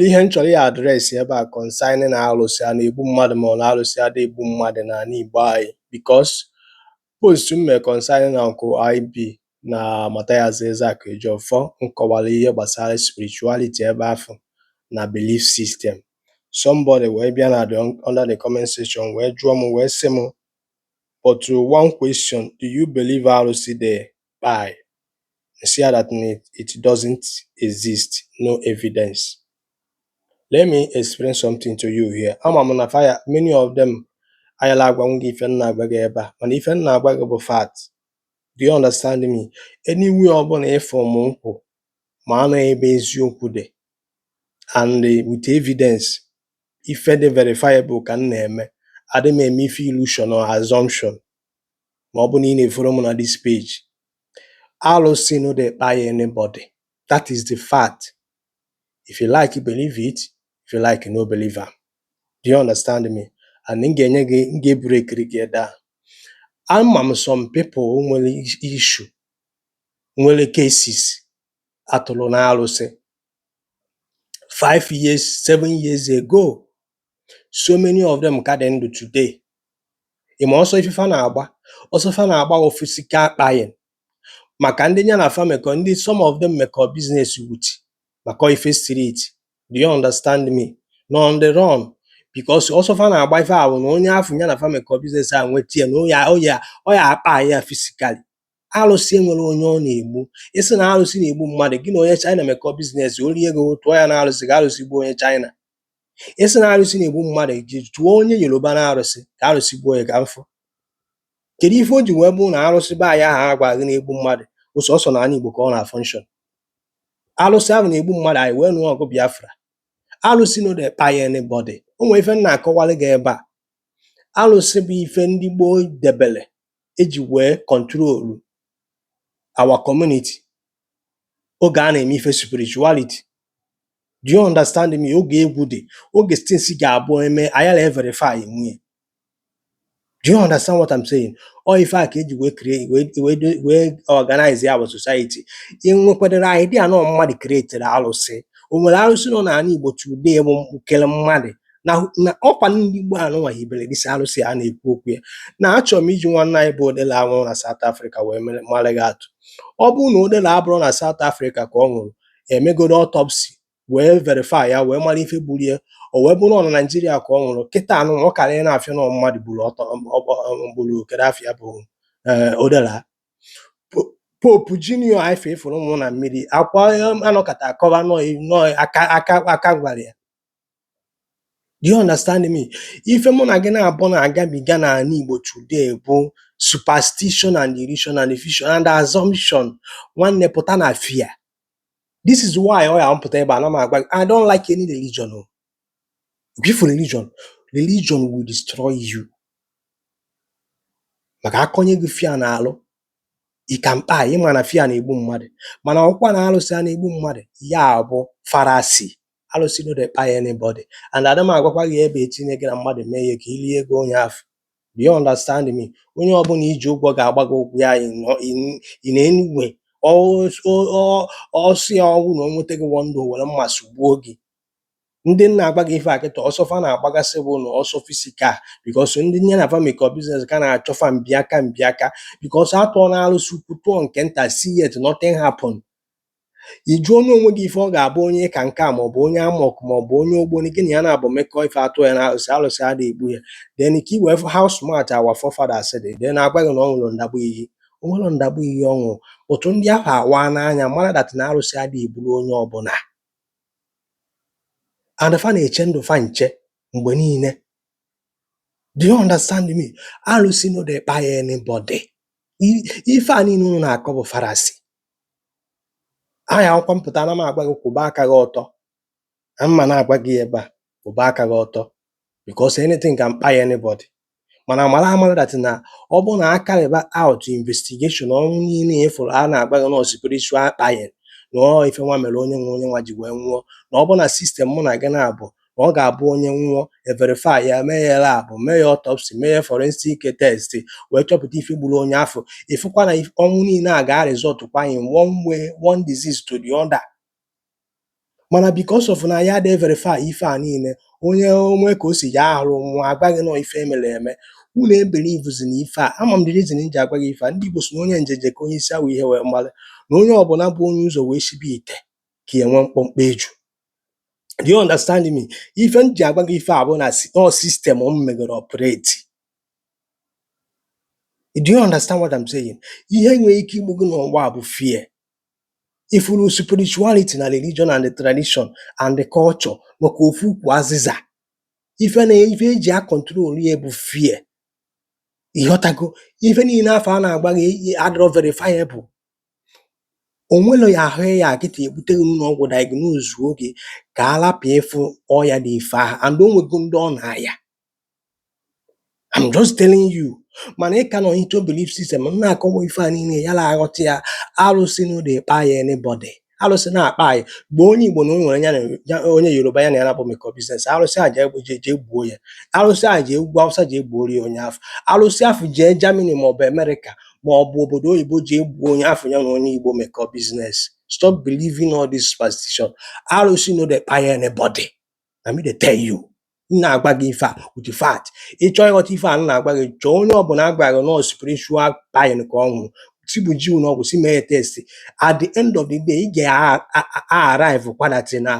Ihe m chọrọ address ebe a concerning alụsị a na-egbu mmadụ ma ọ na alụsị adị egbu mmadụ n'ala Igbo anyị, because post m mere concerning Uncle IB na Mathias Ezeaku Ejiofor, m kọwara ihe gbasara spirituality ebe afọ na belief system. Somebody wee bịa na the under the comment section wee jụọ m, wee sị m, "But one question, do you believe alụsị dey kpai?" Sị ya that it doesn't exist, no evidence. Let me explain something to you here. Ama m na fire, many of them ayala agwanwu gị ife m na-agwa gị ebe a, mana ife m na-agwa gị bụ fact. Do you understand me? Anywhere ọbụla ịfụ m nkwụ ma anọ ebe eziokwu dị and with evidence, ife dị verifiable ka m na-eme. Adị m eme ife illusion or assumption. Ma ọ bụ na ị na-eforo m na this page, alụsị no dey kpai anybody. That is the fact. If you like, believe it. If you like, no believe am. Do you understand me? And m ga-enye gị, m ga-ebreakiri gị down. Ama m some people nwere issue, nwere cases atụrụ n'alụsị 5 years, 7 years ago. So many of them ka dị ndụ today. Ị ma ọsọ ife fa na-agba? Ọsọ fa na-agba wụ physical kpaying, maka ndị ya na fa mekọ, ndị some of them mekọ business with, maka ife street. Do you understand me? Nọ on the run, because ọsọ fa na-agba ife a bụ na onye afọ ya na fa mekọ business a nweta ya na oya oya ọ ya akpa ya physically. Alụsị enwere onye ọ na-egbu. Ịsị na alụsị na-egbu mmadụ, gị na onye China mekọ business, o rie ego, tụọ ya na alụsị ka alụsị gbuo onye China. Ịsị na alụsị na-egbu mmadụ, ji tụọ onye Yoruba na arụsị ka alụsị gbuo ya ka mfụ. Kedu ife o ji wee bụrụ na arụsị be anyị ahụ a gwara gị na-egbu mmadụ bụ sọsọ n'ala Igbo ka ọ na-function? Alụsị ahụ na-egbu mmadụ, anyị wee nụọ ọgụ Biafra. Alụsị no dey kpai anybody. O nwere ife m na-akọwalụ gị ebe a. Alụsị bụ ife ndị gboo debere eji wee control our community oge a na-eme ife spirituality. Do you understand me? Oge egwu dị, oge things ga-abụ eme anyị na verify nwunye. Do you understand what I'm saying? Ọ ife a ka eji wee create, wee organize ya bụ society. Ị nwekwadoro idea na mmadụ created alụsị? O nwere alụsị nọ n'ala Igbo today bụ kere mmadụ na ọkwa ndị Igbo anụnwa hibere this alụsị a na-ekwu okwu ya? Na achọrọ m iji nwanne anyị bụ Odela nwụrụ na South Africa wee mere mara gị atụ. Ọ bụrụ na Odela abụrụ na South Africa ka ọ nwụrụ, emegoro autopsy wee verify ya, wee mara ife gburu ya, o wee bụrụ na ọ na Naijiria ka ọ nwụrụ, kịta anụ ọ kara ị na-afịa na mmadụ gburu ọtọ gburu kedu afịa bụ Odela. Pope Junior anyị fefuru nwụrụ na mmiri akwa anọkọta akọba nọọ aka aka aka gwara ya. Do you understand me? Ife mụ na gị na-abụ na-agabiga n'ala Igbo today bụ superstition and illusion and vision and assumption. Nwanne, pụta na fear. This is why ọ ya mpụta ebe a na m agwa gị, I don't like any religion o. If religion, religion will destroy you, maka akọnye gị fear n'alụ ịka mkpa. Ịma na fear na-egbu mmadụ, mana ọkwa na alụsị a na-egbu mmadụ ya bụ fallacy. Alụsị no dey kpai anybody. And ada m agwakwa gị ebe etinye gị na mmadụ mee ihe ka ilie ego onye afọ. Do you understand me? Onye ọbụla iji ụgwọ ga-agba gị ụgwọ ya in any way. Ọsị ya ọnwụ na o nweta gị one day, o were mma sụgbuo gị. Ndị nna agba gị ife a kịta, ọsọ fa na-agbagasị bụ na ọsọ physical, because ndị nye na fa mekọ business ka na-achọ fa mbịaka mbịaka, because atụọ na alụsị ukwu, tụọ nke nta, see, yet nothing happen. Ị jụọ onwe gị ife ọ ga-abụ onye ka nke a, maọbụ onye amok, maọbụ onye ogboni, gị na ya na-abụ mekọ ife, atụ ya na alụsị, alụsị adịghị egbu ya. Then ka i wee fụ how smart our forefathers dị, then agwa gị na ọ ṅụrụ ndagbu iyi. O nwero ndagbu iyi ọ ṅụrụ. Otu ndị ahụ awa n'anya mara that na arụsị adịghị egburu onye ọbụla, and fa na-eche ndụ fa nche mgbe niile. Do you understand me? Alụsị no dey kpai anybody. Ife a niile unu na-akọ bụ fallacy. Anya akwụkwọ mpụta na m agwa gị, kwụba aka gị ọtọ. Na mma na-agwa gị ebe a, kwụba aka gị ọtọ, because anything can kpai anybody. Mana mara amara that na ọ bụrụ na a carry out investigation, ọnwụ niile ịfụrụ a na-agwa gị na spiritual kpaying, na ọ ife nwa mere onye nwe onye nwa ji wee nwụọ, na ọ bụrụ na system mụ na gị na-abụ na ọ ga-abụ onye nwụọ, e verify ya, mee ya lab, mee ya autopsy, mee ya forensic test, wee chọpụta ife gburu onye afọ, ịfụkwa na ọnwụ niile a ga-result kwa in one way, one disease to the other. Mana because of na ya adịghị verify ife a niile, onye onwe ka o si ya arụ nwụọ, agwa gị nọ ife emere eme. Unu ebelievezi na ife a. Ama m the reason m ji agwa gị ife a. Ndị Igbo si na onye njeje ka onye isi awụ ihe wee mara na onye ọbụla bụ onye ụzọ wee shibe ite ka enwe mkpọmkpọ eju. Do you understand me? Ife m ji agwa gị ife a bụ na all system m megoro operate. Do you understand what I'm saying? Ihe nwere ike igbu gị n'ụwa a bụ fear. Ifuru spirituality na religion and the tradition and the culture maka ofu ukwu azịza. Ife na ife eji a control ya bụ fear. Ịghọtago? Ife niile afọ a na-agba gị adịrọ verifiable. Onwelo ya ahụ ya kịta ebute gị n'ụlọ ọgwụ, diagnose oge ka alapụ ịfụ ọya dị ife ahụ, and o nwego ndị ọ na-aya. I'm just telling you. Mana ị ka nọ into belief system m na-akọwa ife a niile ya na-aghọta ya. Arụsị no dey kpai anybody. Arụsị na-akpa anyị gbuo onye Igbo na o nwere ya na onye Yoruba ya na ya na-abụ mekọ business. Arụsị a jee jee jee gbuo ya. Arụsị a jee ugwu Awụsa jee gbuo ya onye afọ. Arụsị afọ jee Germany maọbụ America maọbụ obodo oyibo jee gbuo onye afọ ya na onye Igbo mekọ business. Stop believing all this superstition. Arụsị no dey kpai anybody. Na me dey tell you. M na-agwa gị ife a with fact. Ị chọọ ịghọta ife a m na-agwa gị, chọọ onye ọbụla agwara gị nọọ spiritual kpain ka ọ nwụrụ, si ụlọ ọgwụ si mee ya test. At the end of the day, ị ga-arrive kwa that na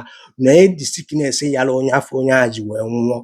the sickness yara onye afọ onye a ji wee nwụọ.